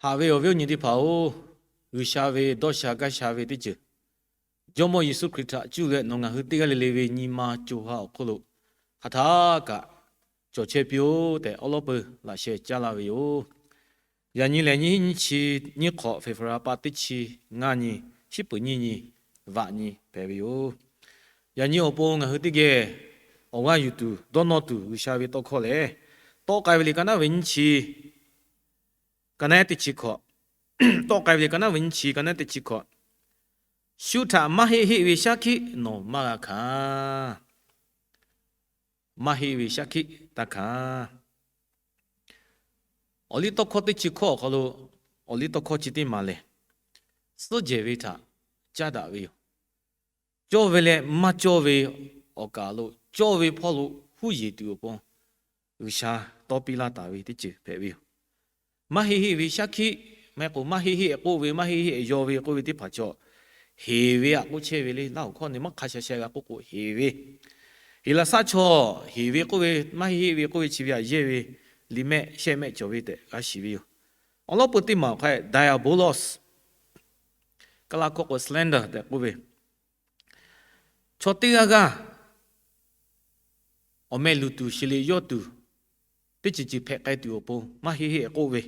Haꞈ ve awˬ viˉ awˬ nyi teˇ hpaˍ-oˬ, G'uiˬsha ve dawˇ sha gaˇ sha ve teˇ ceuˬ, Jawˇmawˇ Yeˍsuˆ Hkriꞈ htaꞈ cuˇ leh nawˬ ngaˬ hui teˇ g'aˇ le le ve nyi ma co ha awˬ hk'oˆ lo hk'aˬ htaˇ kaꞈ cawˬ chehˇ piˇ-oˆ tehꞈ, awˉ lawˉ peuˬ laꞈ sheh caˉ laˇ ve yoˬ. Yaꞈ nyi lehˬ, nyiˇ hinˉ nyiˇ chi nyiˇ hk'awꞈ, February pa teˇ chi ngaˇ nyi, shiˉ peuˍ nyiˇ nyi, vaꞈ nyi hpehꞈ ve yoˬ. Yaꞈ nyi awˬ pon ngaˬ hui teˇ geh awˬ g'aˇ yuˬ tuˬ dawˇ nawˇ tuˬ G'uiˬsha ve tawˇ hkawˇ lehˬ, tawˆ k'ai ve liꞈ ka naˉ ve nyiˇ chi, ka naˉ teˇ chi hkawꞈ, tawˆ k'ai ve liꞈ ka naˉ ve nyiˇ chi, ka naˉ teˇ chi hkawꞈ, shu htaꞈ maˇ heˆ heˆ ve shaˉ hkiˆ nawˬ maˇ g'a hkanˍ. Maˇ heˆ ve shaˉ hkiˆ taˇ hkanˍ. Awˬ liˇ tawˇ hkawˇ teˇ chi hkawˇ awˬ hk'aw lo, awˬ liˇ tawˇ hkawˇ chi teˇ maˬ lehˬ, suhˉ jehˬ ve htaꞈ caˉ daꞈ ve yoˬ. Cawˇ ve leh maˇ cawˇ ve awˬ kaˍ lo cawˇ ve hpawˇ lo huˉ yeˬ tuˬ awˬ pon G'uiˬsha tawˇ piˇ laˇ taˍ ve teˇ ceuˬ hpehꞈ ve yoˬ. Maˇ heˆ heˆ ve shaˉ hkiˆ, maˇ heˆ k'o maˇ heˆ heˆ k'oˆ ve, maˇ heˆ heˆ yawˇ ve k'oˆ ve teˇ hpaˍ chaw, heˍ ve htaꞈ k'oˆ chehˇ ve le. Laˇ hoꞈ hkawˇ ne maˇ hk'a sha sha g'a k'oˆ k'o, heˍ ve. Heˍlaˍsaˆ chaw heˍ ve k'oˆ ve, maˇ heˆ heˆ ve k'oˆ ve chi ve aꞈ yehˇ ve, liꞈ mehˆ shehˆ mehˆ cawˬ ve tehꞈ g'a shiˍ ve yoˬ. Awˬ lawn peu teˇ maˬ awˬ hk'aˇ diabolos, Kaˇlaˇ hkawˇ k'o slander tehꞈ k'oˆ ve, chaw teˇ g'aˇ g'aˇ awˬ meh luˬ tuˬ, shiˍ liꞈ yawˇ tuˬ, teˇ ceuˬ ceuˬ hpehꞈ k'ai tuˬ awˬ pon maˇ heˆ heˆ k'oˆ ve,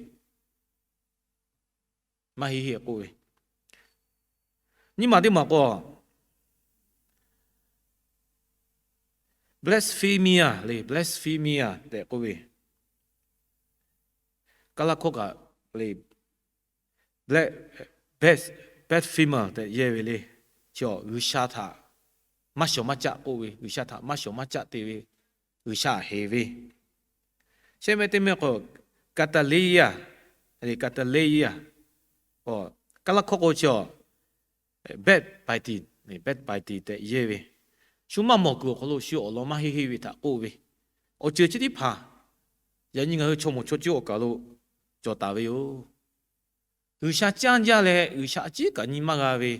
maˇ heˆ heˆ k'oˆ ve. Nyiˇ maˬ teˇ maˬ k'o, blasphemia le, blasphemia tehꞈ k'oˆ ve, Kaˇlaˇ hkawˇ kaꞈ le, blasphemer tehꞈ yehˇ ve le. Chi G'uiˬsha htaꞈ maˇ shawˍ maˇ caˆ k'oˆ ve, G'uiˬsha htaꞈ maˇ shawˍ maˇ caˆ te ve, G'uiˬsha heˍ ve. Shehˆ mehˆ teˇ mehˆ k'o, kataleia, kataleia, Kaˇlaˇ hkawˇ k'o chi backbiting, backbiting tehꞈ yehˇ ve, shu maˇ mawˬ kuiˬ awˬ hk'aw lo shu awˬ lawn maˇ heˆ heˆ ve htaꞈ k'oˆ ve, awˬ ceuˬ chi teˇ hpaˍ yaꞈ nyi ngaˬ hui chaw mawˬ chaw cuˇ awˬ kaˍ lo cawˬ taˍ ve yoˬ. G'uiˬsha caˇ jaˇ leh G'uiˬsha a ciˉ kaꞈ nyi maˇ g'a ve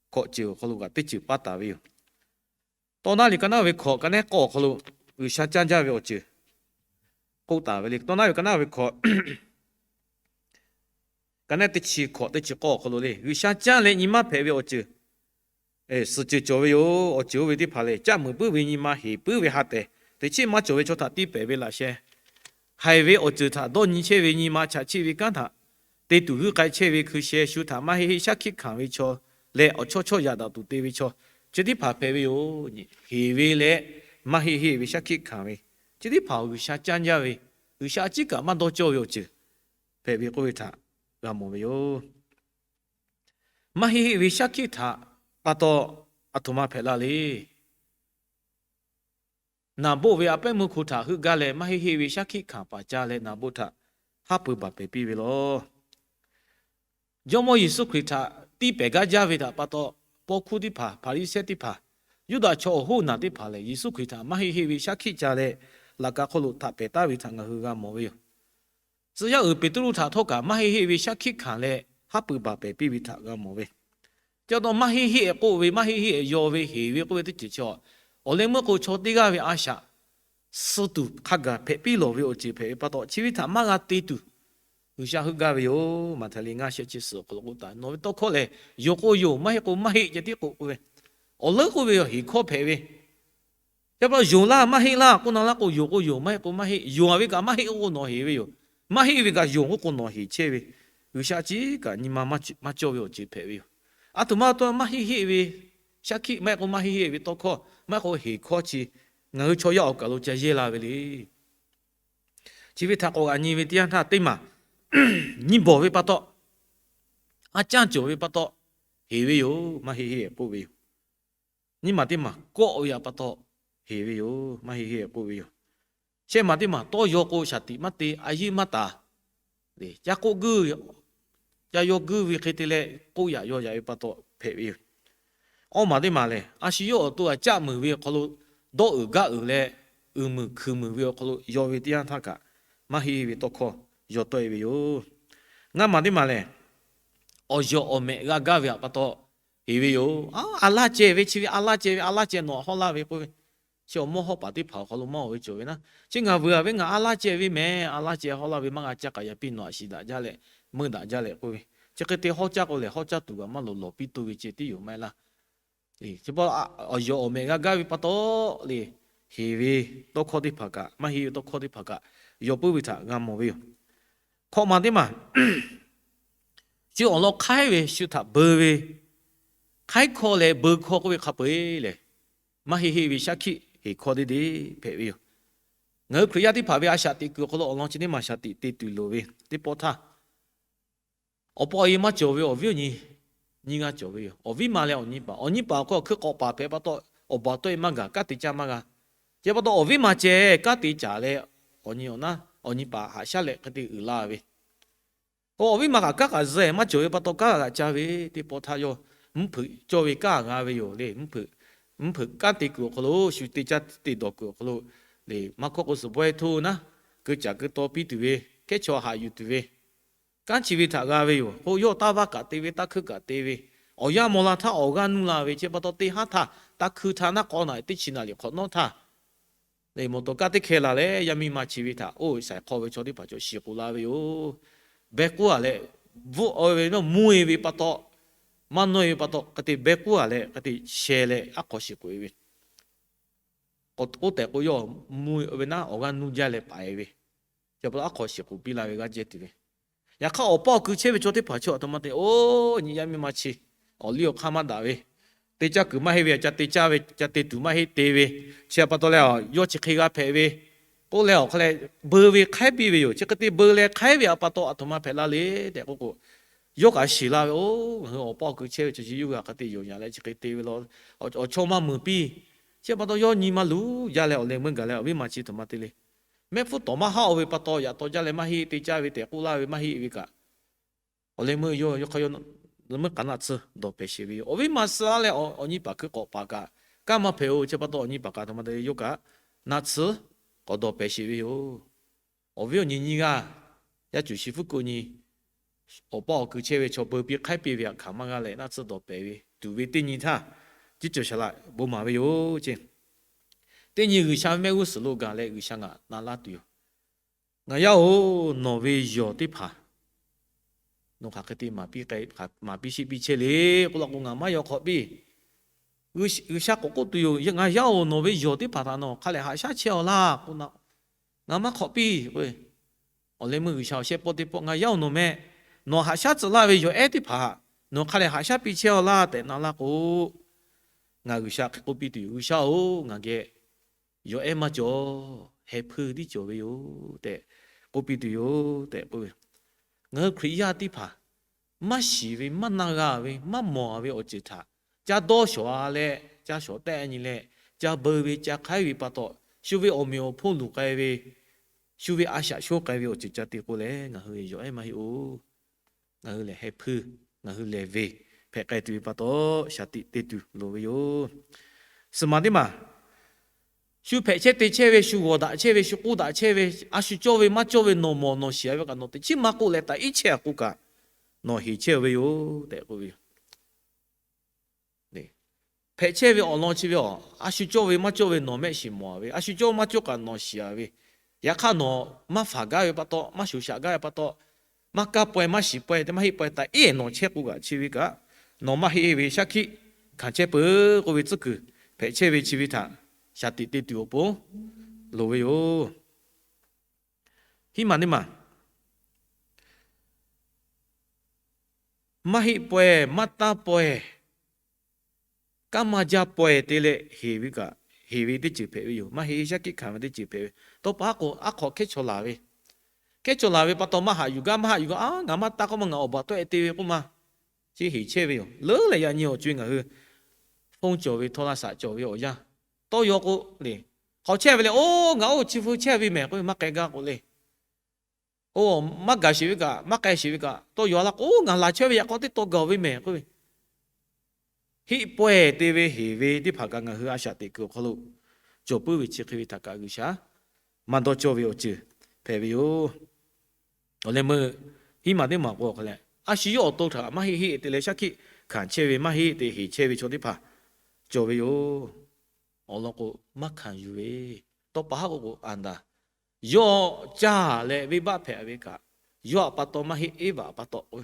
hkawꞈ ceuˬ awˬ hk'aw lo kaꞈ teˇ ceuˬ paˇ taˍ ve yoˬ. Tawˇ naˉ liꞈ ka naˉ ve hkawꞈ ka naˉ k'awˇ awˬ hk'aw lo G'uiˬsha caˇ jaˇ ve awˬ ceuˬ k'oˆ taˍ ve le. Tawˇ naˉ ve ka naˉ ve hkawꞈ ka naˉ teˇ chi hkawꞈ teˇ chi k'awˇ awˬ hk'aw lo le, G'uiˬsha caˇ leh nyi maˇ hpehꞈ ve awˬ ceuˬ suhˍ ceuˬ cawˬ ve yoˬ. Awˬ ceuˬ oˇ ve teˇ hpaˍ lehˬ, caˆ muiˍ puiˉ ve nyi ma heˍ puiˉ ve ha tehˬ, teꞈ chiˉ maˇ cawˬ ve chaw htaꞈ tiˇ pehˍ ve laꞈ sheh, haiˬ ve awˬ ceuˬ htaꞈ dawˇ nyi chehˇ ve nyi ma chaꞈ chiˆ ve kanˉ htaꞈ te tuˬ g'uiˇ k'ai chehˇ ve hkui sheh, shu htaꞈ maˇ heˆ heˆ shaˉ hkiˆ hkanˍ ve chaw leh awˬ chawˇ chawˇ yaꞈ daꞈ tuˬ te ve chaw, chi teˇ hpaˍ hpehꞈ ve yoˬ. Heˍ ve leh maˇ heˆ heˆ ve shaˉ hkiˆ hkanˍ ve, chi teˇ hpaˍ G'uiˬsha caˇ jaˇ ve, G'uiˬsha a ciˉ kaꞈ maˇ dawˇ cawˇ ve awˬ ceuˬ hpehꞈ ve k'oˆ ve htaꞈ g'a mawˬ ve yoˬ. Maˇ heˆ heˆ ve shaˉ hkiˆ htaꞈ pa taw aˬ htoꞈ ma hpehꞈ la le. Naˍboˆ ve a pehˉ meuˇ hk'oˆ htaꞈ heuˆ gaˇ leh, maˇ heˆ heˆ ve shaˉ hkiˆ hkanˍ paˍ ca leh naˍboˆ htaꞈ haˉ pui baˬ pehˍ piˇ ve yoˬ. Jawˇmawˇ Yeˍsuˆ Hkriꞈ htaꞈ tiˇ pehˍ gaˇ jaˇ ve htaꞈ pa taw, paw hkuˇ teˇ hpaˍ, Hpaˍriˍsehˇ teˇ hpaˍ, Yuˇdaꞈ chaw awˬ hoˉ naˬ teˇ hpaˍ lehˬ, Yeˍsuˆ Hkriꞈ htaꞈ maˇ heˆ heˆ ve shaˉ hkiˆ ca leh, laꞈ ka hk'oˆ lo htaꞈ pehˍ taˍ ve htaꞈ ngaˬ hui g'a mawˬ ve yoˬ. Tcuh yaˇ uiˍ Peˍtruˆ htaꞈ htawˇ kaꞈ maˇ heˆ heˆ ve shaˉ hkiˆ hkanˍ leh haˉ pui baˬ pehˍ piˇ ve htaꞈ g'a mawˬ ve. Chi pa taw maˇ heˆ heˆ k'oˆ ve, maˇ heˆ heˆ yaw ve, heˍ ve k'oˆ ve teˇ ceuˬ chi, awˬ leh meuˇ k'o chaw teˇ g'aˇ ve a shaꞈ suh tuˬ hk'a gaˬ hpehꞈ piˇ lawˬ ve awˬ ceuˬ hpehꞈ ve pa taw, chi ve htaꞈ maˇ g'a te tuˬ G'uiˬsha heuˆ gaˇ ve yoˬ. Maꞈhtehˍ liꞈ ngaˇ shehˆ chi suhˍ awˬ hk'aw lo k'oˆ taˍ, nawˬ ve tawˇ hkawˇ lehˬ, yoˬ k'o yoˬ, maˇ heˆ k'o maˇ heˆ ceh tiˉ k'oˆ k'oˆ ve, awˬ leuˉ k'oˆ ve yoˬ, heˍ hkawˇ hpehꞈ ve. Chi pa taw yoˬ laˇ maˇ heˆ laˇ k'oˆ na laˇ k'o, yoˬ k'o yoˬ, maˇ heˆ k'o maˇ heˆ. Yoˬ ve kaꞈ maˇ heˆ k'oˆ k'o nawˬ heˍ ve yoˬ. Maˇ heˆ ve kaꞈ yoˬ k'oˆ k'o nawˬ heˍ chehˇ ve, G'uiˬsha a ciˉ kaꞈ nyi ma maˇ cawˇ ve awˬ ceuˬ hpehꞈ ve yoˬ. Aˬ htoꞈ ma pa taw maˇ heˆ heˆ ve shaˉ hkiˆ, maˇ heˆ k'o maˇ heˆ heˆ ve tawˇ hkawˇ, maˇ heˆ k'o heˍ hkawˇ chi ngaˬ hui chaw yaˇ awˬ kaˬ lo ca yehˇ la ve le. Chi ve htaꞈ k'awꞈ g'aꞈ nyi ve teˇ yanˇ htaˇ teˇ maˬ, nyi bawˬ ve pa taw, a caˇ cawˬ ve pa taw, heˍ ve yoˬ, maˇ heˆ heˆ k'oˆ ve yoˬ. Nyiˇ maˬ teˇ maˬ kawˆ ve pa taw heˍ ve yoˬ, maˇ heˆ heˆ k'oˆ ve yoˬ. Shehˆ maˬ teˇ maˬ tawˇ yaw k'o shaˍ tiꞈ maˇ te, a yiˇ maˇ taˍ, ca k'oˆ guiˇ, ca yaw guiˇ ve hk'e te leh k'oˆ yaꞈ yaw yaꞈ ve pa taw hpehꞈ ve yoˬ. Awˇ maˬ teˇ maˬ lehˬ, a shu yawˇ awˬ to aꞈ caˆ muiˬ ve hk'aw lo dawˇ uiˍ gaˇ uiˍ leh, uiˍ muiˬ hkui muiˬ ve awˬ hk'aw lo yaw ve teˇ yanˇ htaˇ kaꞈ, maˇ heˆ heˆ ve tawˇ hkawˇ yaw tawˆ e ve yoˬ. Ngaˇ maˬ teˇ maˬ lehˬ, awˬ yawˬ awˬ mehꞈ g'a gaˇ ve htaꞈ pa taw heˍ ve yoˬ. A laˇ ceh ve, chi ve a laˇ ceh ve, a laˇ ceh nawˬ hawˉ laˇ ve k'oˆ ve, Chi awˬ mawˇ hawˉ paˍ teˇ hpaˍ awˬ hk'aw lo maˇ oˬ ve cawˬ ve naˉ, chi ngaˬ vuiˬ a ve ngaˬ a laˇ ceh ve mehˍ, a laˇ ceh hawˉ laˇ ve maˇ g'a caˇ k'aꞈ yaꞈ piˇ nawˬ aꞈ shiˍ daꞈ jaˇ leh, meuˇ daꞈ jaˇ leh k'oˆ ve, chi hk'e te hawˉ caˇ k'o lehˬ hawˉ caˇ tuˬ kaꞈ maˇ lawˬ lawˬ piˇ tuˬ ve ceh tiˉ yoˬ maˇ heˆ laˇ. Chi pa awˬ yawˬ awˬ mehˍ g'a gaˇ ve pa taw le, heˍ ve tawˇ hkawˇ teˇ hpaˍ kaꞈ maˇ heˆ ve tawˇ hkawˇ teˇ hpaˍ kaꞈ yaw puiˉ ve htaꞈ g'a mawˬ ve yoˬ. Hkawꞈ maˬ teˇ maˬ, shu awˬ lawn hk'aiˉ ve shu htaꞈ beu ve, hk'aiˉ hkawˇ leh beu hkawˇ k'oˆ ve hk'a peu-eˬ lehˬ, maˇ heˆ heˆ ve shaˉ hkiˆ heˍ hkawˇ deˇ deˇ hpehꞈ ve yoˬ. Ngaˬ hui Hkriꞈ yaˇ teˇ hpaˍ ve a shaꞈ teꞈ kuiˬ awˬ hk'aw lo awˬ lawn chi teˇ maˬ shaˍ tiꞈ te tuˬ loˍ ve teˇ pawˆ htaˇ, awˬ pa awˬ e maˇ cawˬ ve awˬ viˉ awˬ nyi nyiˇ g'aˇ cawˬ ve yoˬ. Awˬ viˉ ma leh awˬ nyi paˍ, awˬ nyi paˍ awˬ hk'aw hkui k'awꞈ paˍ hpehꞈ pa taw, awˬ baˬ tawˆ e maˇ gaˬ, kanˉ te caˇ maˇ g'a. Chi pa taw awˬ viˉ ma ceh kanˉ te caˍ leh, awˬ nyi awˬ naˉ awˬ nyi paˍ haꞈ shaˉ leh hk'e te uiˍ la ve. Awˬ viˉ ma kaꞈ kanˉ kaꞈ zuhꞈ maˇ cawˬ ve pa taw kanˉ g'a caˇ ve teˇ pawˆ htaˇ yawˇ mvuhˇ hpeuꞈ cawˇ ve kanˉ g'a ve yoˬ le. Mvuhˇ hpeuꞈ kanˉ te kuiˬ awˬ hk'aw lo shu te caˇ te dawˬ kuiˬ awˬ hk'aw lo le, maˇ hkawˇ k'o suhˍ bawehˇ htoˇ naˉ, keu caꞈ keu taw piˇ tuˬ ve, kehˉ chaw haꞈ yuˬ tuˬ ve, kanˉ chi ve htaꞈ g'a ve yoˬ. K'o yawˇ taˇ vaˇ kaꞈ te ve, taˇ hkuiˇ kaꞈ te ve, awˬ yanˇ maw la htaˇ awˬ g'aˇ nuˇ la ve, chi pa taw teˇ haˉ htaˇ, taˇ hkuiˇ htaˇ naˉ k'awˇ naꞈ teˇ chi naˍ liꞈ hk'awꞈ nawˉ htaˇ, mawˬ tawˍ kaˇ teˇ hkeh laˬ leh yaˇ miˇ ma chi ve htaꞈ oˇ saiˍ hk'aw ve chaw teˇ hpaˍ cawˬ shiˍ k'oˍ la ve yoˬ. Beh k'oˉ a leh, bvuhˆ ve mvuhˇ e ve pa taw, maˇ nawˇ e ve pa taw hk'e te beh k'oˉ a leh hk'e te sheh leh aˉ hk'aw shiˍ k'oꞈ e ve. K'o tehꞈ k'o yawˇ mvuhˇ e ve naˉ awˬ g'aˇ nuˇ jaˇ leh paˍ e ve, chi pa taw aˉ hk'aw shiˍ k'oꞈ piˇ la ve g'aˇ jehˇ tuˬ ve. Yaꞈ hk'aˇ awˬ pa awˬ kui chehˇ ve chaw teˇ hpaˍ chi aˬ htoꞈ ma te, oˇ nyi yaˇ miˇ ma chi awˬ liˇ awˬ hk'aˇ maˇ daꞈ ve, te caˇ kuiˬ maˇ heˆ ve, ca te caˇ ve ca te tuˬ maˇ heˆ te ve, chi pa taw leh yawˇ chi hk'e g'a hpehꞈ ve k'oˆ leh awˬ hk'a leh beu ve hk'aiˉ piˇ ve yoˬ. Chi hk'e te beu leh hk'aiˉ ve pa taw aˬ htoꞈ ma hpehꞈ la le tehꞈ k'oˆ k'o, yawˇ kaꞈ shiˍ la ve, oˇ ngaˬ hui awˬ pa awˬ kui chehˇ ve chaw chi yawˇ hui hk'e te yoˬ yaꞈ leh chi hk'e te ve law, awˬ chaw maˇ muiˬ piˇ. Chi pa taw yawˇ nyi ma luˬ jaˇ leh awˬ leh meuˇ gaˬ leh awˬ viˉ ma chi htoꞈ ma te le. Mehˆ hpfuhˇ tawˍ maˇ haˆ oˇ ve pa taw yaꞈ taw jaˇ leh maˇ heˆ te caˇ ve tehꞈ k'oˆ laˇ ve maˇ heˆ ve kaꞈ, awˬ leh meuˇ yawˇ hk'a yawˇ meuˇ k'aꞈ naˆ tsuhˇ dawˬ pehˍ sheˍ ve yoˬ. Awˬ viˉ ma suh laˇ leh awˬ nyi paˍ hkui k'awꞈ paˍ kaꞈ kanˉ maˇ hpehꞈ-oˬ. Chi pa taw awˬ nyi paˍ kaꞈ htoꞈ ma te le, yawˇ kaꞈ naˆ tsuhˇ k'awꞈ dawˬ pehˍ sheˍ ve yoˬ. Awˬ viˉ awˬ nyi nyiˇ g'aˇ, yaˇ cuˬ shi hpfuhˇ k'o nyi, awˬ pa awˬ kui chehˇ ve chaw beu piˇ hk'aiˉ piˇ ve aꞈ hkanˍ maˇ g'a leh naˆ tsuhˇ dawˬ pehˍ ve tuˬ ve teˇ nyi htaˇ, ciˉ cawˬ shaˍ laꞈ bon maˍ ve yoˬ ce. Teˇ nyi G'uiˬsha ve mehˆ g'uˇ suhˍ lo gaˬ leh G'uiˬsha ngaˬ na laˇ tuˬ yoˬ. Ngaˬ yaˇ-oˬ, nawˬ ve yawˬ teˇ hpaˍ nawˬ hk'aˬ hk'e te maˍ piˇ sheˆ piˇ chehˇ le k'oˆ la k'o, ngaˬ maˇ yaw hk'awꞈ piˇ. G'uiˬsha k'awꞈ k'oˆ tuˬ yoˬ, ngaˬ yaˇ-oˬ, nawˬ ve yawˬ teˇ hpaˍ htaꞈ nawˬ hk'a lehˬ haꞈ shaˉ chehˇ-aw laˇ k'o, ngaˬ maˇ hk'awꞈ piˇ. Awˬ leh meuˇ G'uiˬsha awˬ shehˆ pawˆ teˇ pawˆ, ngaˬ yaˇ-oˬ, nawˬ meh, nawˬ haꞈ shaˉ tcuh laˇ ve yawˬ ehˉ teˇ hpaˍ htaꞈ nawˬ hk'a lehˬ haꞈ shaˉ piˇ chehˇ-aw laˇ tehꞈ na laˇ k'o, ngaˬ G'uiˬsha hk'e k'oˆ piˇ tuˬ yoˬ. G'uiˬsha-oˬ, ngaˬ geh yawˬ ehˉ maˇ cawˬ, heh hpuiˇ tiˉ cawˬ ve yoˬ tehꞈ k'oˆ piˇ tuˬ yoˬ tehꞈ k'oˆ ve. Ngaˬ hui Hkriꞈ yaˇ teˇ hpaˍ maˇ shiˍ ve, maˇ na g'a ve, maˇ mawˬ ve awˬ ceuˬ htaꞈ ca dawˇ shawˍ-a leh, ca shawˍ tehˆ nyi leh, ca beu ve ca hk'aiˉ ve pa taw, shu ve awˬ meꞈ awˬ hponˇ luˬ k'ai ve, shu ve a shaꞈ shoˉ k'ai ve awˬ ceuˬ ca te k'o leh, ngaˬ hui yawˬ ehˉ maˇ heˆ-oˬ. Ngaˬ hui lehˬ heh hpuiˇ, ngaˬ hui lehˬ ve hpehꞈ k'ai tuˬ ve pa taw, shaˍ tiꞈ te tuˬ loˍ ve yoˬ. Suhˍ maˬ teˇ maˬ, shu hpehꞈ chehˇ te chehˇ ve, shu g'awˬ daꞈ chehˇ ve, shu k'oˆ daꞈ chehˇ ve, a shu cawˇ ve maˇ cawˇ ve nawˬ mawˬ nawˬ shiˍ-a ve kaꞈ nawˬ teꞈ chiˉ maˇ k'oˆ leh taꞈ iˉ chehˇ-a k'o kaꞈ, nawˬ heˍ chehˇ-a ve yoˬ tehꞈ k'oˆ ve yoˬ. Hpehꞈ chehˇ ve awˬ lawn chi ve a, a shu cawˇ ve maˇ cawˇ ve nawˬ mehˆ shiˍ mawˬ-a ve, a shu cawˇ maˇ cawˇ kaꞈ nawˬ shiˍ-a ve, yaꞈ hk'aˇ nawˬ maˇ faˍ gaˇ ve pa taw, maˇ shoˍ shaꞈ gaˇ ve pa taw, maˇ kaˇ pawehˇ maˇ shiˍ pawehˇ tehꞈ maˇ heˆ pawehˇ taꞈ iˉ nawˬ chehˇ k'o kaꞈ chi ve kaꞈ, nawˬ maˇ heˆ ve shaˉ hkiˆ hkanˍ chehˇ peuˬ k'oˆ ve tcuhˉ kuiˬ hpehꞈ chehˇ ve chi ve htaꞈ shaˍ tiꞈ te tuˬ awˬ pon loˍ ve yoˬ. Hiˉ maˬ teˇ maˬ, maˇ heˆ pawehˇ maˇ taˇ pawehˇ, kanˉ maˇ jaˇ pawehˇ te leh heˍ ve kaꞈ, heˍ ve teˇ ceuˬ hpehꞈ ve yoˬ. Maˇ heˆ shaˉ hkiˆ hkanˍ ve teˇ ceuˬ hpehꞈ ve. Tawˇ pa aˉ k'o aˉ hk'awꞈ hkehˉ chaw laˬ ve, hkehˉ chaw laˬ ve pa taw maˇ haꞈ yuˬ gaˇ, maˇ haꞈ yuˬ gaˇ, a ngaˬ maˇ taˇ k'oˆ maˇ ngaˬ awˬ baˬ tawˆ-e te ve k'oˆ ma, chi heˍ chehˇ ve yoˬ. Leuˉ leh yaꞈ nyi awˬ co-e ngaˬ hui hpon cawˬ ve htawˇ laˇ saꞈ cawˬ ve awˬ yanˇ, tawˇ yaw k'o le, hk'awꞈ chehˇ ve leh, oˇ ngaˬ oˇ chi hpu chehˇ ve mehˬ k'oˆ ve maˇ k'ai gaˇ k'o le. Oˇ maˇ gaˬ sheˍ ve kaꞈ, maˇ k'ai sheˍ ve kaꞈ, tawˇ yaw laˇ k'o, oˇ ngaˬ laˬ chehˇ ve yaꞈ k'aw teˇ taw gaˬ ve mehˬ k'oˆ ve, heˆ pawehˇ te ve heˍ ve teˇ hpaˍ kaꞈ ngaˬ hui a shaꞈ teꞈ kuiˬ awˬ hk'aw lo cawˬ puiˉ ve chi hk'e ve htaꞈ kaꞈ G'uiˬsha maˇ dawˇ cawˇ ve awˬ ceuˬ hpehꞈ ve yoˬ. Awˬ leh meuˇ hiˉ maˬ teˇ maˬ k'o a hk'a leh, a shu yawˇ awˬ to htaꞈ maˇ heˆ heˆ te leh shaˉ hkiˆ hkanˍ chehˇ ve maˇ heˆ te heˍ chehˇ ve chaw teˇ hpaˍ cawˬ ve yoˬ. awˬ lawn k'o, maˇ hkanˍ yuˬ ve. Tawˇ pa haˉ k'o k'o, Aˍdanˍ yawˇ caˇ leh venˇbaˆ hpehꞈ ve kaꞈ, yawˇ htaꞈ pa taw maˇ heˆ, Eˇvaꞈ pa taw k'o,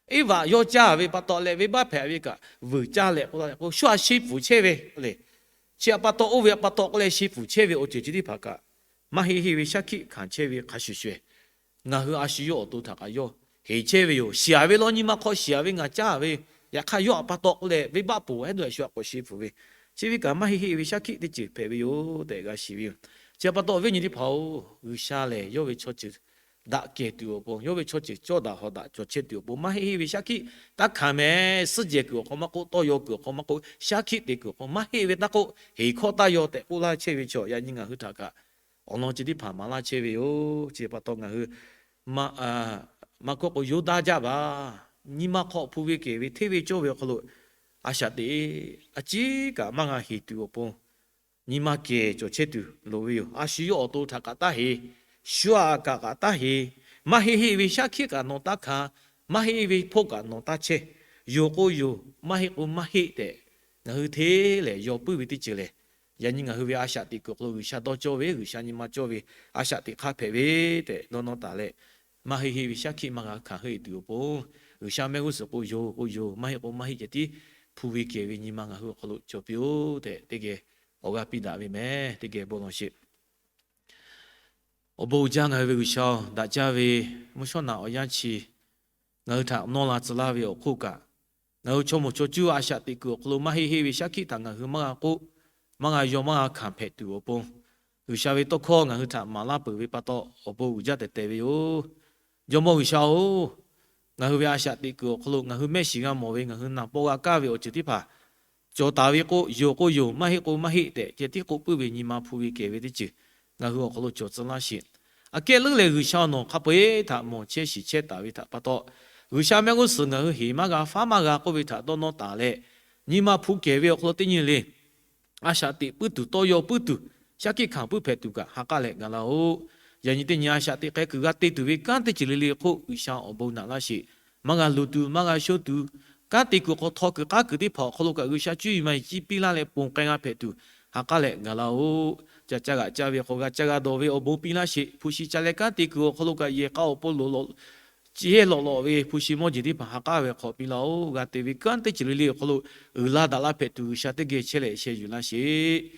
Eˇvaꞈ yawˇ caˇ ve pa taw leh venˇbaˆ hpehꞈ ve kaꞈ, vuiˬ caˇ leh k'oˆ la leh k'o, shu htaꞈ shi pfuhˍ chehˇ ve le. Chi htaꞈ pa taw oˇ ve htaꞈ pa taw k'oˆ leh shi pfuhˍ chehˇ ve awˬ ceuˬ chi teˇ hpaˍ kaꞈ, maˇ heˆ heˆ ve shaˉ hkiˆ hkanˍ chehˇ ve hk'a shuˍ shuˍ, ngaˬ hui a shu yawˇ awˬ to htaꞈ kaꞈ yawˇ heˍ chehˇ ve yoˬ. Shiˍ ve lawˇ nyi ma hk'aw shiˍ ve ngaˬ caˇ ve, yaꞈ hk'aˇ yawˇ htaꞈ pa taw k'oˆ leh venˇbaˆ ponˬ hehˉ dawˇ shu htaꞈ k'awꞈ shi pfuhˍ ve, chi ve kaꞈ maˇ heˆ heˆ ve shaˉ hkiˆ teˇ ceuˬ hpehꞈ ve yoˬ tehꞈ g'a shiˍ ve yoˬ. Chi htaꞈ pa taw awˬ viˉ awˬ nyi teˇ hpaˍ-oˬ, G'uiˬsha lehˬ yawˇ ve chaw ceuˬ daꞈ kehˬ tuˬ awˬ pon, yawˇ ve chaw ceuˬ cawˇ daꞈ hawˍ daꞈ cawˬ chehˇ tuˬ awˬ pon, maˇ heˆ heˆ ve shaˉ hkiˆ taˇ hkanˍ mehˍ. Suhˉ jehˬ kuiˬ awˬ hk'aw maˇ k'oˆ, tawˇ yaw kuiˬ awˬ hk'aw maˇ k'oˆ, shaˉ hkiˆ te kuiˬ awˬ hk'aw maˇ heˆ ve taˇ k'oˆ, heˍ hkawˇ taˇ yaw tehꞈ k'oˆ laˇ chehˇ ve chaw yaꞈ nyi ngaˬ hui htaꞈ kaꞈ awˬ lawn chi teˇ hpaˍ maˍ laˇ chehˇ ve yoˬ. Chi pa taw ngaˬ hui maˇ kawˆ k'o yawˇ daˇ jaˇ baˬ. Nyi ma hk'aw hpu ve kehˬ ve hteˇ ve cawˇ ve awˬ hk'aw lo a shaꞈ teꞈ a ciˉ kaꞈ maˇ g'a heˍ tuˬ awˬ pon, nyi ma kehˬ cawˬ chehˇ tuˬ loˍ ve yoˬ. A shu yawˇ awˬ to htaꞈ kaꞈ taˇ heˍ, shu aꞈ kaꞈ kaꞈ taˇ heˍ, maˇ heˆ heˆ ve shaˉ hkiˆ kaꞈ nawˬ taˇ hkanˍ, maˇ heˆ ve hpoˆ kaꞈ nawˬ taˇ chehˇ. Yoˬ k'o yoˬ, maˇ heˆ k'o maˇ heˆ tehꞈ, ngaˬ hui hteˇ lehˬ yaw puiˉ ve teˇ ceuˬ lehˬ, yaꞈ nyi ngaˬ hui ve a shaꞈ teꞈ kuiˬ awˬ hk'aw lo G'uiˬsha dawˇ cawˇ ve, G'uiˬsha nyi ma cawˇ ve a shaꞈ teꞈ hk'aˇ hpehꞈ ve tehꞈ dawˇ nawˇ taˍ leh, maˇ heˆ heˆ ve shaˉ hkiˆ maˇ g'a hkanˍ heˆ tuˬ awˬ pon, G'uiˬsha mehˆ g'uˇ suhˍ k'o yoˬ k'o yoˬ, maˇ heˆ k'o maˇ heˆ ceh tiˉ hpu ve kehˬ ve nyi ma ngaˬ hui awˬ hk'aw lo cawˬ piˇ-oˆ tehꞈ teˇ geh awˬ g'aˇ piˇ daꞈ ve mehˍ. Teˇ geh bon lawˬ sheˍ. Awˬ bon uiˍ jaˇ ngaˬ hui ve G'uiˬsha-oˬ, daꞈ jaˇ ve mvuhˇ shawˉ naꞈ awˬ yanˇ chi ngaˬ hui htaꞈ nawˇ la tcuh laˇ ve awˬ hk'oˆ kaꞈ, ngaˬ hui chaw moˍ chaw cuˇ a shaꞈ teꞈ kuiˬ awˬ hk'aw lo maˇ heˆ heˆ ve shaˉ hkiˆ htaꞈ ngaˬ hui maˇ g'a k'oˆ, maˇ g'a yaw, maˇ g'a hkanˍ hpehꞈ tuˬ awˬ pon, G'uiˬsha ve tawˇ hkawˇ ngaˬ hui htaꞈ maˍ laˇ peuˬ ve pa taw awˬ bon uiˍ jaˇ tehˬ tehˬ ve yoˬ. Jawˇmawˇ G'uiˬsha-oˬ, ngaˬ hui ve a shaꞈ teꞈ kuiˬ awˬ hk'aw lo ngaˬ hui mehˆ shiˍ g'a mawˬ ve ngaˬ hui naˍ paw g'a kaˇ ve awˬ ceuˬ teˇ hpaˍ cawˬ taˍ ve k'o, yoˬ k'o yoˬ, maˇ heˆ k'o maˇ heˆ tehꞈ ceh tiˉ k'oˆ puiˉ ve nyi ma hpu ve kehˬ ve teˇ ceuˬ ngaˬ hui awˬ hk'aw lo cawˬ tcuh laˇ sheˍ. Aꞈ kehˉ leuˉ lehˬ G'uiˬsha nawˬ hk'a peu-eˬ htaꞈ mawˬ chehˇ shiˍ chehˇ taˍ ve htaꞈ pa taw, G'uiˬsha mehˆ g'uˇ suhˍ ngaˬ hui heˍ maˇ g'a faˉ maˇ g'a k'oˆ ve htaꞈ dawˇ nawˇ taˍ leh, nyi ma hpu kehˬ ve awˬ hk'aw lo teˇ nyi le a shaꞈ teꞈ puiˉ tuˬ, tawˇ yaw puiˉ tuˬ, shaˉ hkiˆ hkanˍ puiˉ hpehꞈ tuˬ kaꞈ ha k'aˉ leh gaˬ laˇ-oˆ. Yaꞈ nyi teˇ nyi a shaꞈ teꞈ k'ai kuiˬ g'a te tuˬ ve kanˉ teˇ ceuˬ le le hk'oˆ G'uiˬsha awˬ bon naꞈ laˇ sheˍ. Maˇ g'a luˬ tuˬ, maˇ g'a shonˇ tuˬ, kanˉ te kuiˬ hk'aw htaw kuiˬ k'aˉ kuiˬ teˇ hpaˍ awˬ hk'aw lo kaꞈ G'uiˬsha cuˇ yiˍ ma yiˍ ciˇ piˇ laˇ leh ponˬ k'ai g'a hpehꞈ tuˬ ha k'aˉ leh gaˬ laˇ-oˆ. Ca caˇ g'aꞈ caˇ ve hk'aw g'a caˇ g'a dawˬ ve awˬ bon piˇ laˇ sheˍ. Hpu shi ca leh kanˉ te kuiˬ awˬ hk'aw lo kaꞈ yehˬ k'a awˬ pon loꞈ lawˬ, chi hehˉ lawꞈ lawꞈ ve hpu shi mawˇ jeˬ teˇ hpaˍ ha k'aˉ ve hk'aw piˇ laˇ-oˆ. G'a te ve kanˉ teˇ ceuˬ le le awˬ hk'aw lo uiˍ la daꞈ laˇ hpehꞈ tuˬ G'uiˬsha teˇ geh chehˇ leh sheh yuˬ laˇ sheˍ.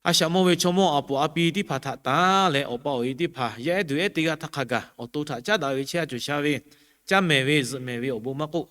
A shaꞈ mawˇ ve chaw mawˇ a puˍ a pi teˇ hpaˍ htaꞈ tanˍ leh awˬ pa awˬ e teˇ hpaˍ yaˇ ehˉ duˬ ehˉ teˇ g'aˇ htaˇ hk'a gaˬ awˬ to htaꞈ caˉ daꞈ ve chehˇ a cawˬ sha ve, caˇ mehˍ ve zuhꞈ mehˍ ve awˬ bon maˇ k'oˆ,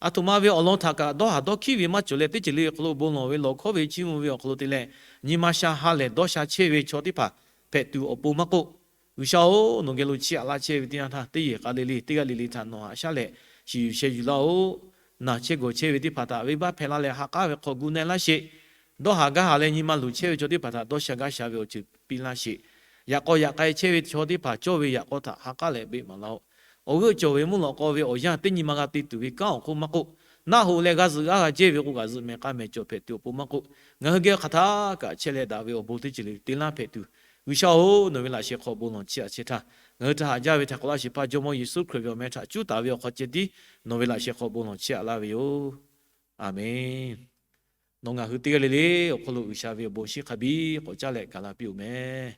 aˬ htoꞈ ma ve awˬ lawn htaꞈ kaꞈ dawˇ haˍ dawˇ hkiˉ ve maˇ cawˬ leh teˇ ceuˬ le awˬ hk'aw lo bon lawˬ ve lawˬ hkawˉ ve chiˇ mvuh ve awˬ hk'aw lo te leh, nyi ma sha ha lehˬ dawˇ sha chehˇ ve chaw teˇ hpaˍ hpehꞈ tuˬ awˬ pon maˇ k'oˆ, G'uiˬsha-oˬ, nawˬ geh lo chiˇ aꞈ laˇ chehˇ ve teˇ yanˇ htaˇ teˇ yehˬ k'a le le teˇ g'aˇ le le htaꞈ nawˬ haꞈ shaˉ leh shiˍ yuˬ sheh yuˬ laˇ-oˆ. Naˬ chehˇ gawˬ chehˇ ve teˇ hpaˍ htaꞈ venˇbaˆ hpehˇ laˇ leh ha k'aˉ ve hk'aw gu na-e laˇ sheˍ. Dawˇ haˍ gaˇ haˍ leh nyi ma luˬ chehˇ ve chaw teˇ hpaˍ htaꞈ dawˇ sha gaˇ sha ve awˬ ceuˬ piˇ laˇ sheˍ. Yaꞈ k'aw yaꞈ k'ai chehˇ ve chaw teˇ hpaˍ cawˇ ve yaꞈ k'aw htaꞈ ha k'aˉ leh beˆ maˍ laˇ-oˆ. Awˬ g'euˆ cawˬ ve mvuhˇ lawꞈ k'aw ve awˬ yanˇ teˇ nyi ma g'a te tuˬ ve kanˉ awˬ hk'oˆ maˇ k'oˆ, naˆ hoꞈ leh g'a zuhꞈ g'aˇ g'a jehˇ ve k'o g'a zuhꞈ mehˍ k'a mehˍ cawˬ hpehꞈ tuˬ awˬ pon maˇ k'oˆ, ngaˬ hui geh hk'aˬ htaˇ kaꞈ chehˇ leh daꞈ ve awˬ bon teˇ ceuˬ le le te laˇ hpehꞈ tuˬ, G'uiˬsha-oˬ, nawˬ ve laꞈ sheh hk'aw bon lawˬ chiˇ aꞈ chehˇ htaˇ, ngaˬ hui htaꞈ haꞈ jaˇ ve htaꞈ k'awꞈ laˇ sheˍ hpaˇ Jawˇmawˇ Yeˍsuˆ Hkriꞈ ve awˬ meh htaꞈ cuˉ taˍ ve awˬ hk'aw ceh tiˉ nawˬ ve laꞈ sheh hk'aw bon lawˬ chiˇ aꞈ laˇ ve yoˬ. Aˬmenˍ. Nawˬ ngaˬ hui teˇ g'aˇ le le awˬ hk'aw lo G'uiˬsha ve awˬ bon shinˉ hk'a biˇ k'awꞈ caˇ leh gaˬ la piˇ-oˬ meh.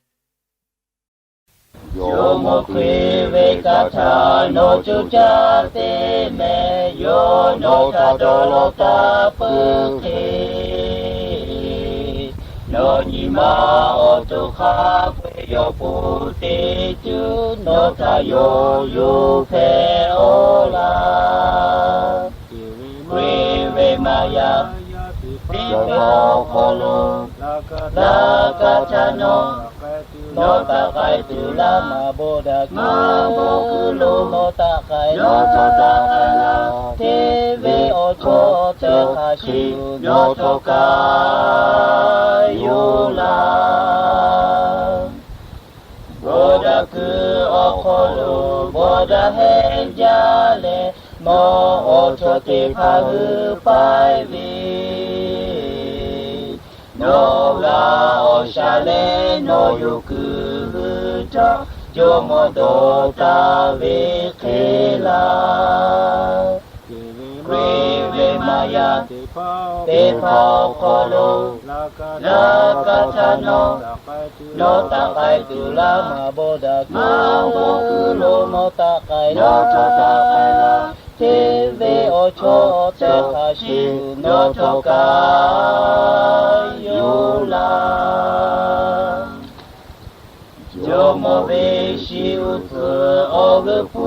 Jawˇmawˇ Hkriꞈ ve hk'aˬ htaˇ nawˬ co caˇ te meh, yawˇ nawˬ htaꞈ dawˇ law taˍ peuˬ hk'e, nawˬ nyi ma awˬ to hk'a peu-eˬ yawˇ pon te tuˬ nawˬ htaꞈ yawˇ yawˇ hpehˇ-oˆ laˇ. Hkriꞈ ve maˇ yaˇ piˇ ve awˬ hk'aw lo, laꞈ ka htaꞈ nawˬ, nawˬ htaꞈ k'ai tuˬ laˇ maˇ bawˆ daꞈ kuiˬ lo, nawˬ htaꞈ k'ai, nawˬ htaꞈ k'ai laˇ. Hteˇ ve awˬ chawˇ cawˬ hk'a shuˍ nawˬ htawˇ kaꞈ yoˬ laˇ. Bawˆ daꞈ kuiˬ awˬ hk'aw lo bawˆ daꞈ hehnˇ jaˇ leh, nawˬ awˬ chawˇ teˇ hpaˍ hui paiˇ ve, nawˬ g'a awˬ shaˍ leh nawˬ yawˇ kuiˬ hui htawˇ, Jawˇmawˇ dawˬ taˍ ve hk'e laˇ. Hkriꞈ ve maˇ yaˇ Teˇ hpaˍ awˬ hk'aw lo laꞈ ka htaꞈ nawˬ, nawˬ taˆ k'ai tuˬ laˇ maˇ bawˆ daꞈ. Ngaˬ bon hkui lo nawˬ taˆ k'ai, nawˬ htawˇ taˆ k'ai laˇ. Hteˇ ve awˬ chawˇ awˬ tehˬ hk'a shuˍ nawˬ htawˇ kaꞈ yoˬ laˇ. Jawˇmawˇ ve shiˍ uiˍ tcuhˍ awˬ g'euˆ hpu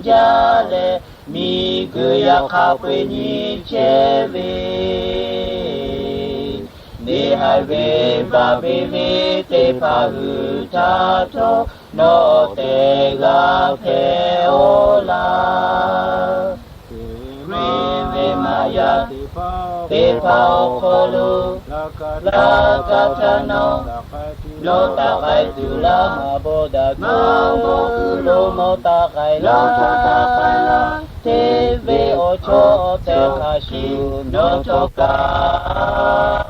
jaˇ leh, miˬguiˬ yaꞈ hk'aˇ peu eˬ nyi chehˇ ve, neˇ haiˬ ve Baˍbeˍlehˇ teˇ hpaˍ hui htaꞈ htawˇ nawˬ tehˬ g'a hpehꞈ-oˆ laˇ. Teˇ ve maˇ yaˇ teˇ hpaˍ awˬ hk'aw lo laꞈ ka htaꞈ nawˬ, nawˬ taˆ k'ai tuˬ laˇ maˇ bawˆ daꞈ. Ngaˬ bon hkui lo nawˬ taˆ k'ai laˇ, htawˇ taˆ k'ai laˇ. Hteˇ ve awˬ chawˇ awˬ tehˬ hk'a shuˍ nawˬ htawˇ kaꞈ